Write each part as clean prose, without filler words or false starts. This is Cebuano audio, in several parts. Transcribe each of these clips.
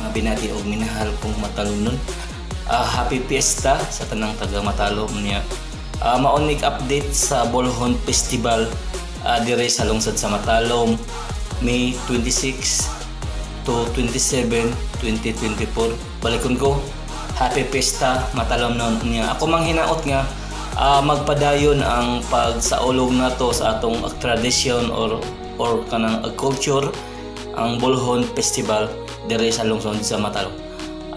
Mga binati og minahal kong Matalomnon. Happy Fiesta sa tanang taga Matalom niya. Mao nig update sa Bolhon Festival dire sa lungsod sa Matalom, May 26 to 27, 2024. Balikon ko. Happy Fiesta, Matalomnon niya. Ako mang hinaot nga magpadayon ang pagsaulog nato sa atong tradition or kanang culture, ang Bolhon Festival dire sa lungsod sa Matalom.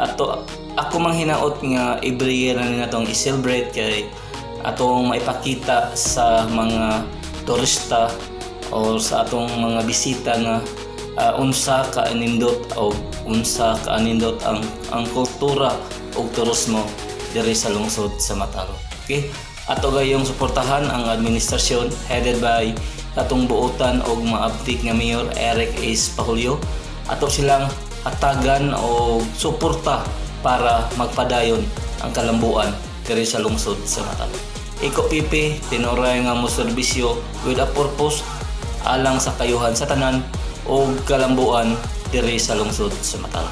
Ato ako mang hinaot nga every year na natong i-celebrate kay atong maipakita sa mga turista o sa atong mga bisita nga unsa ka anindot o unsa ka anindot ang kultura ug turismo diri sa lungsod sa Matalom. Okay? Ato gayong suportahan ang administrasyon headed by atong buotan og maabtik nga Mayor Eric S. Pahulyo. Ato silang hatagan og suporta para magpadayon ang kalambuan diri sa lungsod sa Matalom. Iko Pipi, tinuray nga mo serbisyo with a purpose alang sa kayuhan sa tanan o kalambuan diri sa lungsod sa Matalom.